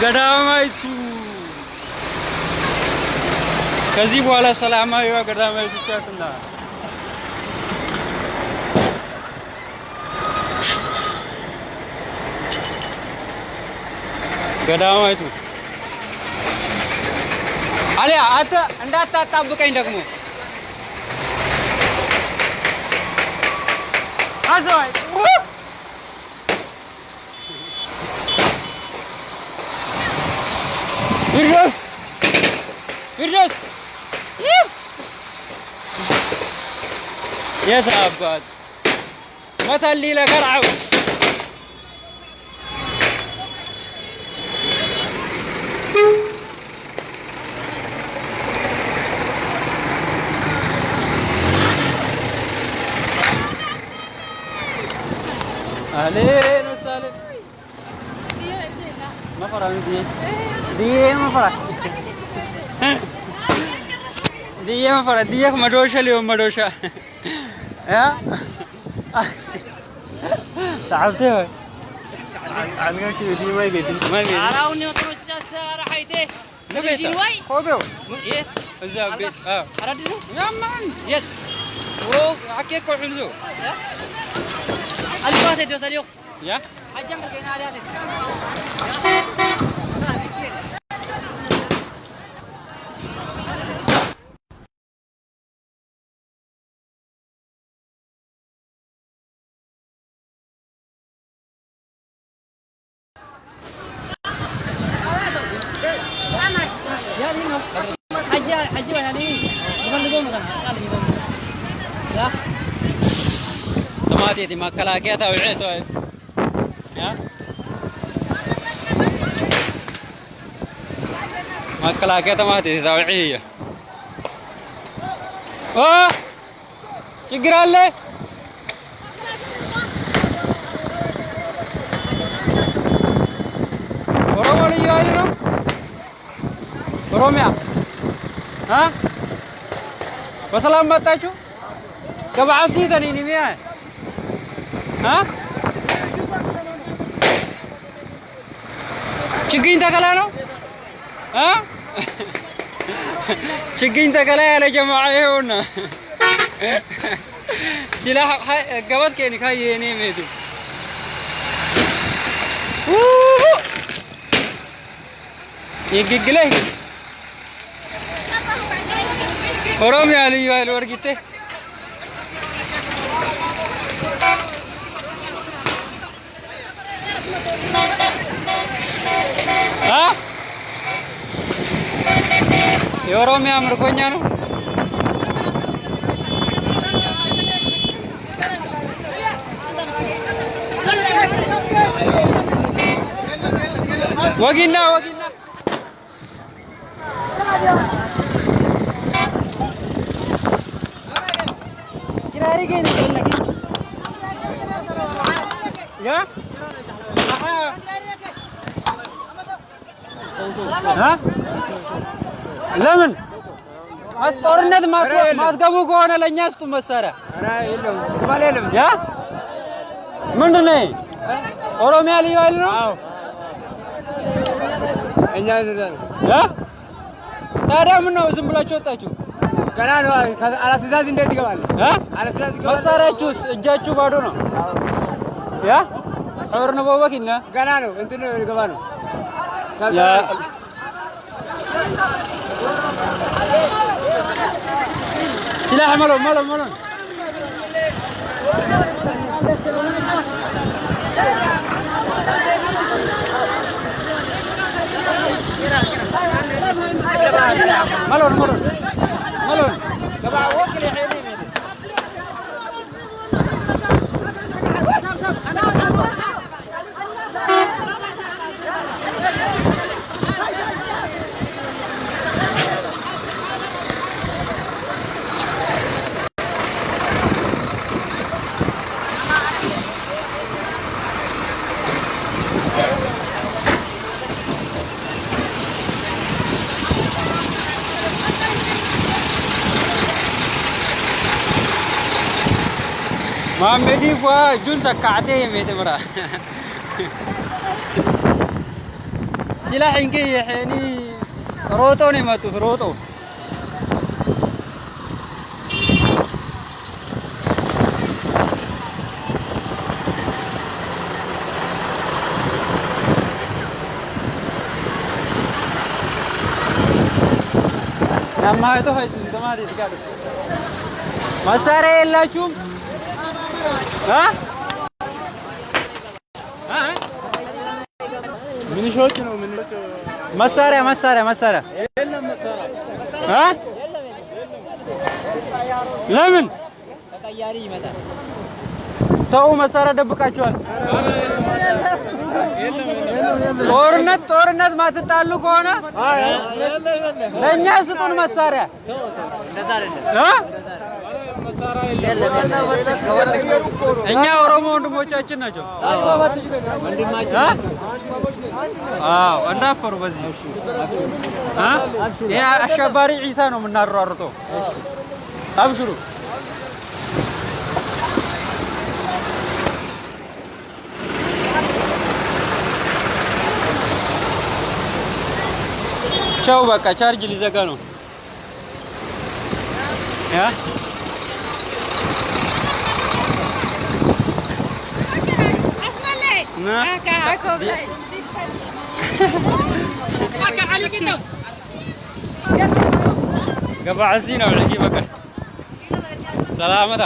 ገዳማይቱ ከዚህ በኋላ ሰላማዊዋ ገዳማይቱ ቻትና ገዳማይቱ አሊያ አንተ እንዳታጣብቀኝ ደግሞ አዘዋይ ፊርዶስ ፊርዶስ የት አባት መተሊ ለገርዓው أهلين وسهلا ما فرق دي ما فرق دي ما فرق دي مدوشة اليوم مدوشة يا تعبتي دي ما يجي ما يجي عراوني وطرو راحيتي هو ايه እዛ ቤት አራዲሱ يا مان የት عكيك وحلو አልዋቴ ዶሰሊዮ يا አጀም ከና አልያቴ ተማቴቲ መከላከያ ታውዒ ያ መከላከያ ተማቴቲ ታውዒ ኦ ችግር አለ። ኦሮሞ ልዩ ኃይል ነው። ኦሮሚያ አ በሰላም መጣችሁ። ገባዓሲ ተኒኒ ሚያ አ ችግኝ ተከላ ነው አ ችግኝ ተከላ ያለ ጀማዓ ይኸውና ሲላ ገበት ኬኒ ካየኔ ሜቱ ይግግለህ ኦሮሚያ ልዩ ኃይል ወርጊቴ አ የኦሮሚያ ምርኮኛ ነው። ወጊና ወጊና ያ ለምን ጦርነት ማትገቡ ከሆነ ለእኛ ስጡ መሳሪያ። ያ ምንድን ነው? ኦሮሚያ ልዩ ኃይል ነው። ያ ታዲያ ምን ነው ዝም ብላችሁ ወጣችሁ? ገና ነው። አለ ትዕዛዝ እንዴት ይገባል? መሳሪያችሁስ እጃችሁ ባዶ ነው። ያ ጦር ነው በወኪና ገና ነው። እንትን ይገባ ነው። سلاح مالون مالون مالون مالون مالون مالون Mamedi fwa junta kaate mete mara silah inke yeheni roto ne matu roto namma to hay ሱንተማ ዲስጋ መሳሪያ የላችሁም? ሚኒሾች ነው ሚኒሾች። መሳሪያ መሳሪያ መሳሪያ የለም መሳሪያ። ለምን ተቀያሪ ይመጣል። ተው፣ መሳሪያ ደብቃችኋል። ጦርነት ጦርነት ማትጣሉ ከሆነ ለእኛ ስጡን መሳሪያ። እንደዛ አይደለም። እኛ ኦሮሞ ወንድሞቻችን ናቸው። አዎ እንዳፈሩ በዚህ ይሄ አሸባሪ ዒሳ ነው የምናሯሩጠው። አብሽሩ። ቻው፣ በቃ ቻርጅ ሊዘጋ ነው። ያ ገባ ነው። በቃ ሰላመታ።